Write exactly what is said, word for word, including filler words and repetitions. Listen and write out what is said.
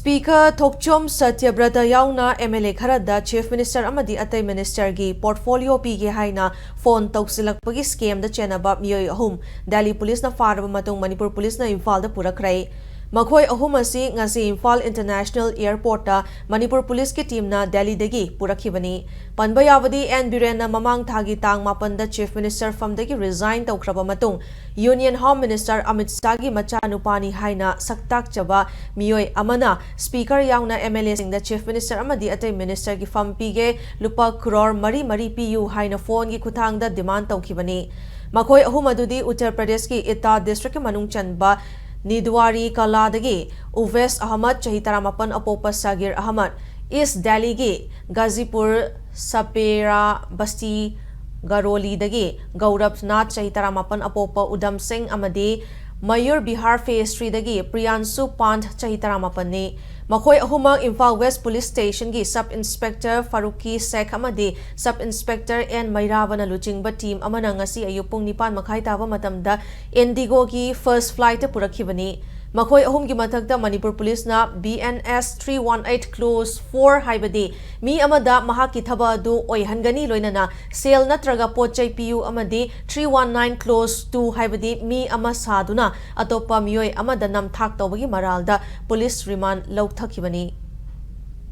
Speaker ꯊꯣꯛꯆꯣꯝ ꯁꯇ꯭ꯌꯕ꯭ꯔꯇ ꯌꯥꯎꯅ M L A ꯈꯔꯗ Chief Minister ꯑꯃꯗꯤ ꯑꯇꯩ Minister ꯒꯤ portfolio ꯄꯤꯒꯦ ꯍꯥꯏꯅ phone ꯇꯧꯁꯤꯜꯂꯛꯄꯒꯤ scam ꯗ ꯆꯦꯟꯅꯕ ꯃꯤꯑꯣꯏ ꯑꯍꯨꯝ Delhi Police ꯅ ꯐꯥꯔꯕ ꯃꯇꯨꯡ ꯃꯅꯤꯄꯨꯔ Police ꯅ ꯏꯝꯐꯥꯜꯗ ꯄꯨꯔꯛꯈ꯭ꯔꯦ꯫ ꯃꯈꯣꯏ ꯑꯍꯨꯝ ꯑꯁꯤ ꯉꯁꯤ ꯏꯝꯐꯥꯜ International Airport ꯇ ꯃꯅꯤꯄꯨꯔ Police ꯀꯤ team ꯅ Delhi ꯗꯒꯤ ꯄꯨꯔꯛꯈꯤꯕꯅꯤ꯫ ꯄꯟꯕ ꯌꯥꯕꯗꯤ, N ꯕꯤꯔꯦꯟꯅ ꯃꯃꯥꯡ ꯊꯥꯒꯤ ꯇꯥꯡ ꯃꯥꯄꯟꯗ Chief Minister ꯐꯝꯗꯒꯤ resign ꯇꯧꯈ꯭ꯔꯕ ꯃꯇꯨꯡ Union Home Minister ꯑꯃꯤꯠ ꯁꯥꯍꯒꯤ ꯃꯆꯥꯅꯨꯄꯥꯅꯤ ꯍꯥꯏꯅ ꯁꯛꯇꯥꯛꯆꯕ ꯃꯤꯑꯣꯏ ꯑꯃꯅ Speaker ꯌꯥꯎꯅ M L A ꯁꯤꯡꯗ Chief Minister ꯑꯃꯗꯤ ꯑꯇꯩ Minister ꯒꯤ ꯐꯝ ꯄꯤꯒꯦ, ꯂꯨꯄꯥ ꯀ꯭ꯔꯣꯔ ꯃꯔꯤ ꯃꯔꯤ ꯄꯤꯌꯨ ꯍꯥꯏꯅ phone ꯒꯤ ꯈꯨꯠꯊꯥꯡꯗ demand ꯇꯧꯈꯤꯕꯅꯤ꯫ ꯃꯈꯣꯏ ꯑꯍꯨꯝ ꯑꯗꯨꯗꯤ ꯎꯠꯇꯔ ꯄ꯭ꯔꯗꯦꯁꯀꯤ ꯏꯇꯥ district ꯀꯤ ꯃꯅꯨꯡ ꯆꯟꯕ ꯅꯤꯗ꯭ꯋꯥꯔꯤ ꯀꯂꯥꯗꯒꯤ ꯎꯕꯦꯁ ꯑꯍꯃꯗ, ꯆꯍꯤ ꯇꯔꯥꯃꯥꯄꯟ, ꯑꯄꯣꯛꯄ ꯁꯥꯒꯤꯔ ꯑꯍꯃꯗ, East Delhi ꯒꯤ ꯒꯥꯖꯤꯄꯨꯔ ꯁꯄꯦꯔꯥ ꯕꯁꯇꯤ ꯒꯔꯣꯂꯤꯗꯒꯤ ꯒꯧꯔꯕ ꯅꯥꯊ, ꯆꯍꯤ ꯇꯔꯥꯃꯥꯄꯟ, ꯑꯄꯣꯛꯄ ꯎꯗꯝ ꯁꯤꯡ ꯑꯃꯗꯤ ꯃꯌꯨꯔ ꯕꯤꯍꯥꯔ Phase three ꯗꯒꯤ ꯄ꯭ꯔꯤꯌꯥꯟꯁꯨ ꯄꯥꯟꯊ, ꯆꯍꯤ ꯇꯔꯥꯃꯥꯄꯟꯅꯤ꯫ ꯃꯈꯣꯏ ꯑꯍꯨꯝꯃꯛ ꯏꯝꯐꯥꯜ West Police Station ꯒꯤ Sub Inspector ꯐꯥꯔꯨꯀꯤ ꯁꯦꯈ ꯑꯃꯗꯤ Sub Inspector N ꯃꯩꯔꯥꯕꯅ ꯂꯨꯆꯤꯡꯕ team ꯑꯃꯅ ꯉꯁꯤ ꯑꯌꯨꯛ ꯄꯨꯡ ꯅꯤꯄꯥꯟ ꯃꯈꯥꯏ ꯇꯥꯕ ꯃꯇꯝꯗ Indigo ꯒꯤ first flight ꯇ ꯄꯨꯔꯛꯈꯤꯕꯅꯤ꯫ ꯃꯈꯣꯏ ꯑꯍꯨꯝꯒꯤ ꯃꯊꯛꯇ ꯃꯅꯤꯄꯨꯔ Police ꯅ B N S three one eight clause four ꯍꯥꯏꯕꯗꯤ ꯃꯤ ꯑꯃꯗ ꯃꯍꯥꯛꯀꯤ ꯊꯕꯛ ꯑꯗꯨ ꯑꯣꯏꯍꯟꯒꯅꯤ ꯂꯣꯏꯅꯅ ꯁꯦꯜ ꯅꯠꯇ꯭ꯔꯒ ꯄꯣꯠ ꯆꯩ ꯄꯤꯌꯨ ꯑꯃꯗꯤ three one nine clause two ꯍꯥꯏꯕꯗꯤ ꯃꯤ ꯑꯃ ꯁꯥꯗꯨꯅ ꯑꯇꯣꯞꯄ ꯃꯤꯑꯣꯏ ꯑꯃꯗ ꯅꯝꯊꯥꯛ ꯇꯧꯕꯒꯤ ꯃꯔꯥꯜꯗ police remand ꯂꯧꯊꯈꯤꯕꯅꯤ꯫